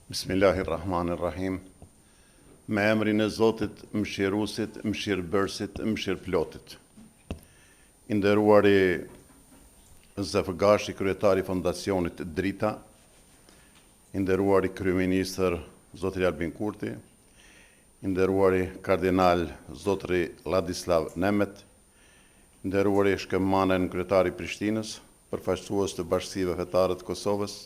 Bismillahirrahmanirrahim. Me emrin e Zotit, Mëshiruesit, Mëshirëbërësit, Mëshirëplotit. I nderuari Zef Gashi, kryetar i Fondacionit Drita, i nderuari kryeministër zotri Albin Kurti, i nderuari kardinal zotri Ladislav Nemet, i nderuari Shkëmb Manaj nënkryetar i Prishtinës, përfaqësues të bashkësive fetare të Kosovës,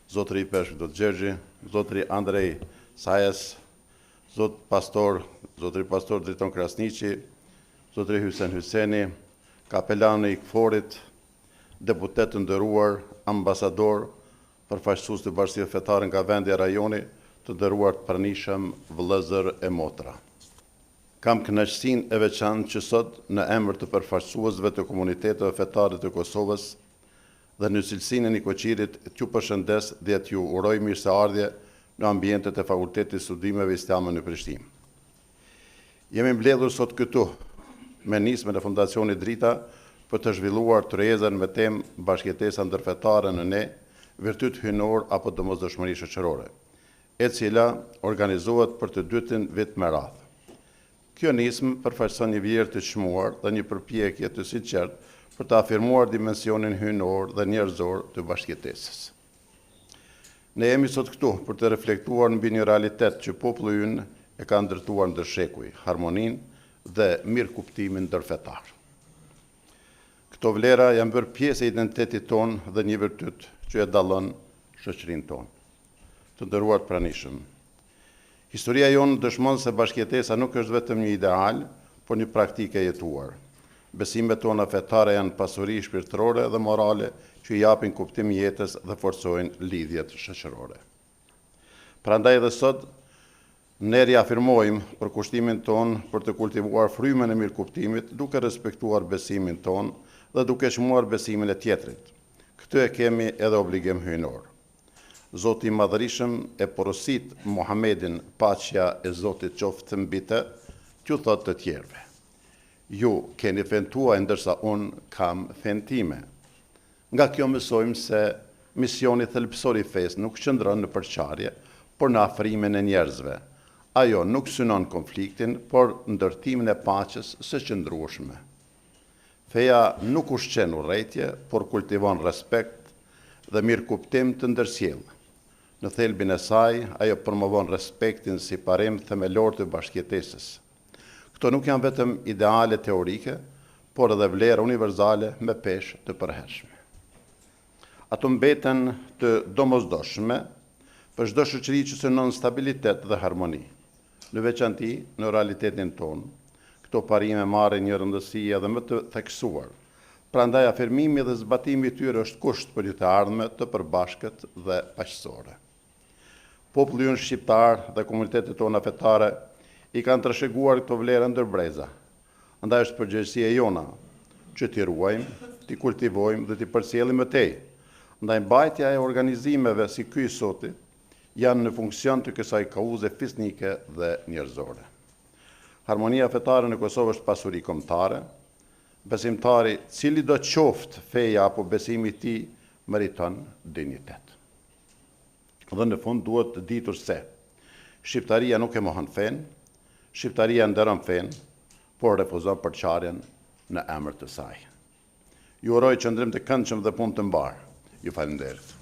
zotri Ipeshkv Dodë Gjergji, zotri Andrej Sajes, zot pastor, zotri pastor Driton Krasniqi, zotri Hysen Hyseni, kapelani i KFOR-it, deputetë të nderuar, ambasadorë, përfaqësues të bashkësive fetare nga vendi e rajoni, të nderuar të pranishëm, vëllezër e motra. Kam kënaqësinë e veçantë që sot, në emër të përfaqësuesve të komuniteteve fetare të Kosovës dhe në cilësinë e nikoqirit, t'ju përshëndes dhe t'ju uroj mirëseardhje në ambientet e Fakultetit të Studimeve Islame në Prishtinë. Jemi mbledhur sot këtu me nismën e Fondacionit Drita për të zhvilluar tryezën me temë Bashkëjetesa ndërfetare në ne, virtyt hyjnor apo domosdoshmëri shoqërore, e cila organizohet për të dytin vit me radhë. Kjo nismë përfaqëson një vlerë të çmuar dhe një përpjekje të sinqertë për të afirmuar dimensionin hyjnor dhe njerëzor të bashkëjetesës. Ne jemi sot këtu për të reflektuar mbi një realitet që populli ynë e ka ndërtuar ndër shekuj, harmoninë dhe mirëkuptimin ndërfetar. Këto vlera janë bërë pjesë e identitetit tonë dhe një virtyt që e dallon shoqërinë tonë. Të nderuar të pranishëm, Historia jonë dëshmon se bashkëjetesa nuk është vetëm një ideal, por një praktikë e jetuar. Besimet tona fetare janë pasuri shpirtërore dhe morale që i japin kuptim jetës dhe forcojnë lidhjet shoqërore. Prandaj edhe sot, ne riafirmojmë përkushtimin tonë për të kultivuar frymën e mirëkuptimit duke respektuar besimin tonë dhe duke çmuar besimin e tjetrit. Këtë e kemi edhe obligim hyjnor. Zoti i Madhërishëm e porosit Muhamedin paqja e Zotit qoftë mbi të, t'ju thotë të tjerëve, Ju keni fenë tuaj ndërsa unë kam fenë time. Nga kjo mësojmë se misioni thelbësor i fesë nuk qëndron në përçarje, por në afrimin e njerëzve. Ajo nuk synon konfliktin, por ndërtimin e paqes së qëndrueshme. Feja nuk ushqen urrejtje, por kultivon respekt dhe mirëkuptim të ndërsjellë. Në thelbin e saj, ajo promovon respektin si parim themelor të bashkëjetesës. Këto nuk janë vetëm ideale teorike, por edhe vlera universale me peshë të përhershme. Ato mbeten të domosdoshme për çdo shoqëri që synon stabilitet dhe harmoni. Në veçanti, në realitetin tonë, këto parime marrin një rëndësi edhe më të theksuar. Prandaj afirmimi dhe zbatimi i tyre është kusht për një të ardhme të përbashkët dhe paqësore. Populli ynë shqiptar dhe komunitetet tona fetare i kanë trashëguar këto vlera ndër breza. Andaj është përgjegjësi e jona që t'i ruajmë, t'i kultivojmë dhe t'i përcjellim më tej. Ndaj mbajtja e organizimeve si ky i soti janë në funksion të kësaj kauze fisnike dhe njerëzore. Harmonia fetare në Kosovë është pasuri kombëtare. Besimtari, cilido qoftë feja apo besimi i tij, meriton dinjitet. Dhe në fund duhet ditur se shqiptaria nuk e mohon fenë, shqiptaria nderon fenë, por refuzon përçarjen në emër të saj. Ju uroj qëndrim të këndshëm dhe punë të mbarë. Ju faleminderit.